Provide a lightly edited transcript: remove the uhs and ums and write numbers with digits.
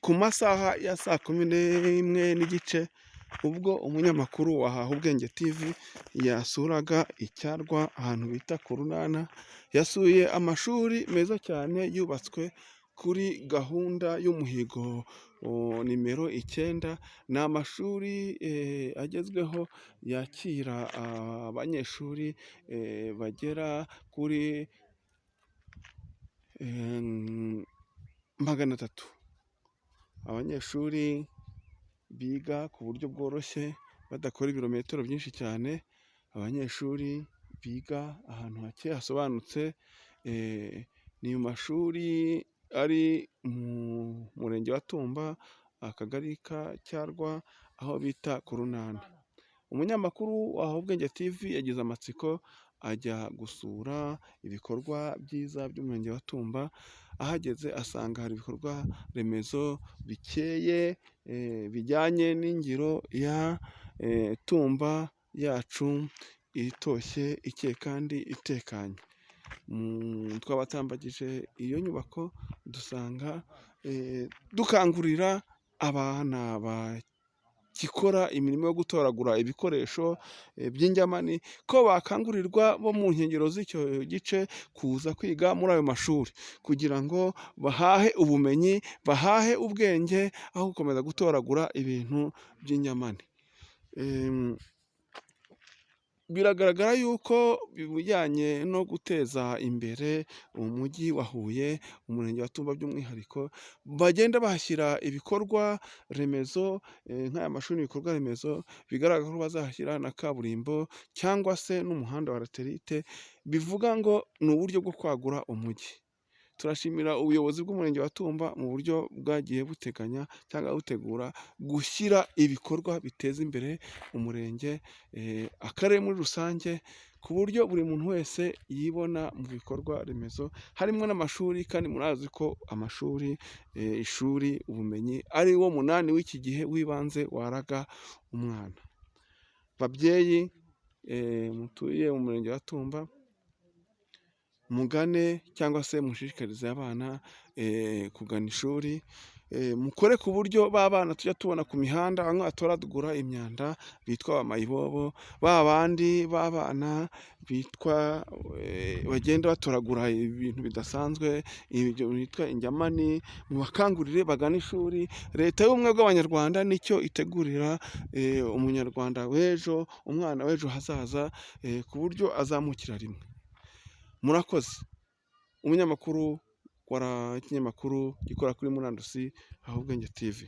Ku masaha ya saa kumi n'imwe n'igice, ubwo umunyamakuru wa Haha Ubwenge TV yasuraga Icyarwa ahantu bita ku Runana, yasuye amashuri meza cyane yubatswe kuri gahunda y'umuhigo nimero 9, ni amashuri agezweho yakira abanyeshuri bagera kuri 300. Abanyeshuri biga ku buryo bworoshye badakora ibirometero byinshi cyane, abanyeshuri biga ahantu hake hasobanutse, ni mu mashuri ari mu murenge wa Tumba, akagari ka Cyarwa, aho bita ku Runana. Umunyamakuru wa Ubwenge TV yagize amatsiko ajya gusura ibikorwa byiza by'umurenge wa Tumba, ahageze asanga hari ibikorwa remezo bikeye bijyanye n'ingiro ya Tumba yacu itoshye, ikeye kandi itekanye. Twabatambagije iyo nyubako dusanga dukangurira abana bagikora imirimo yo gutoragura ibikoresho by'injyamani ko bakangurirwa bo mu nkengero z'icyo gice kuza kwiga muri ayo mashuri kugira ngo bahahe ubumenyi, bahahe ubwenge, aho gukomeza gutoragura ibintu by'injyamani. Biragaragara yuko ibijyanye no guteza imbere umujyi wa Huye, umurenge wa Tumba by'umwihariko, bagenda bahashyira ibikorwa remezo nk'aya mashuri ibikorwa remezo bigaragara ko bazahashyira na kaburimbo cyangwa se n'umuhanda wa laterite, bivuga ngo ni uburyo bwo kwagura umujyi. Turashimira ubuyobozi bw'umurenge wa Tumba mu buryo bwagiye buteganya cyangwa butegura gushyira ibikorwa biteza imbere umurenge, akarere muri rusange, ku buryo buri muntu wese yibona mu bikorwa remezo, harimo n'amashuri kandi murazi ko amashuri, ishuri, ubumenyi ari wo munani w'iki gihe w'ibanze waraga umwana. Babyeyi mutuye mu murenge wa Tumba, mugane cyangwa se mushishikarize abana kugana ishuri, mukore ku buryo ba bana tujya tubona ku mihanda bamwe batoragura imyanda bitwa ba mayibobo, ba bandi b'abana bitwa bagenda batoragura ibintu bidasanzwe, ibyo bitwa injyamani, mubakangurire bagane ishuri. Leta y'ubumwe bw'Abanyarwanda nicyo itegurira umunyarwanda w'ejo, umwana w'ejo hazaza, ku buryo azamukira rimwe. Murakoze. Umunyamakuru wa ikinyamakuru gikora kuri murandasi Haha Ubwenge TV.